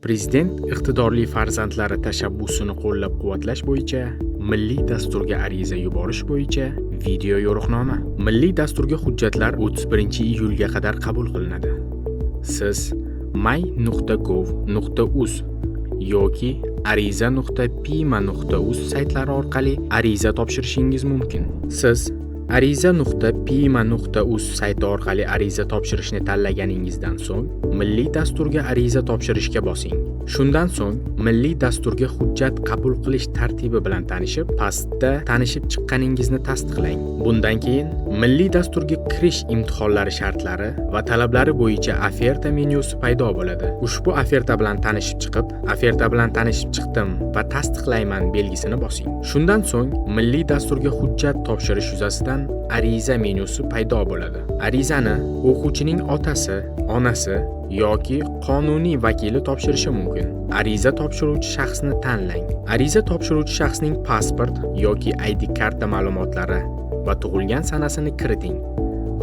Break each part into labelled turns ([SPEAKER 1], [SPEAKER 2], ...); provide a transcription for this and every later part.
[SPEAKER 1] Prezident iqtidorli farzandlari tashabbusini qo'llab-quvvatlash bo'yicha milliy dasturga ariza yuborish bo'yicha video yo'riqnoma. Milliy dasturga hujjatlar 31-iyulga qadar qabul qilinadi. Siz my.gov.uz yoki ariza.pima.uz saytlari orqali ariza topshirishingiz mumkin. Siz ariza.pima.uz sayti orqali ariza topshirishni tanlaganingizdan so'ng, milliy dasturga ariza topshirishga bosing. Shundan so'ng milliy dasturga hujjat qabul qilish tartibi bilan tanishib, pastda tanishib chiqqaningizni tasdiqlang. Bundan keyin milliy dasturga kirish imtihonlari shartlari va talablari bo'yicha oferta menyusi paydo bo'ladi. Ushbu oferta bilan tanishib chiqib, "Oferta bilan tanishib chiqdim va tasdiqlayman" belgisini bosing. Shundan so'ng milliy dasturga hujjat topshirish yuzasidan ariza menyusi paydo bo'ladi. Arizani o'quvchining otasi, onasi yoki qonuniy vakili topshirishi mumkin. Ariza topshiruvchi shaxsni tanlang. Ariza topshiruvchi shaxsning pasport yoki ID karta ma'lumotlari va tug'ilgan sanasini kiriting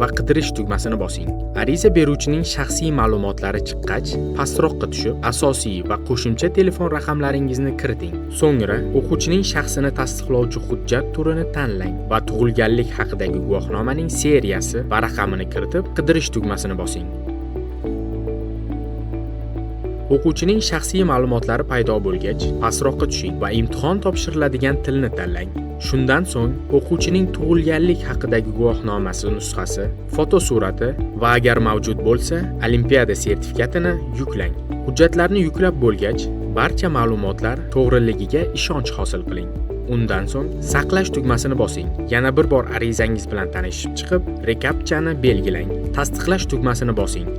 [SPEAKER 1] va qidirish tugmasini bosing. Ariza beruvchining shaxsiy ma'lumotlari chiqqach, pastroqqa tushib, asosiy va qo'shimcha telefon raqamlaringizni kiriting. So'ngra o'quvchining shaxsini tasdiqlovchi hujjat turini tanlang va tug'ilganlik haqidagi guvohnomaning seriyasi va raqamini kiritib, qidirish tugmasini bosing. O'quvchining shaxsiy ma'lumotlari paydo bo'lgach, pastroqqa tushing va imtihon topshiriladigan tilni tanlang. Shundan so'ng o'quvchining tug'ilganlik haqidagi guvohnomasi nusxasi, fotosurati va agar mavjud bo'lsa, olimpiada sertifikatini yuklang. Hujjatlarni yuklab bo'lgach, barcha ma'lumotlar to'g'riligiga ishonch hosil qiling. Undan so'ng saqlash tugmasini bosing. Yana bir bor arizangiz bilan tanishib chiqib, rekapchani belgilang. Tasdiqlash tugmasini bosing.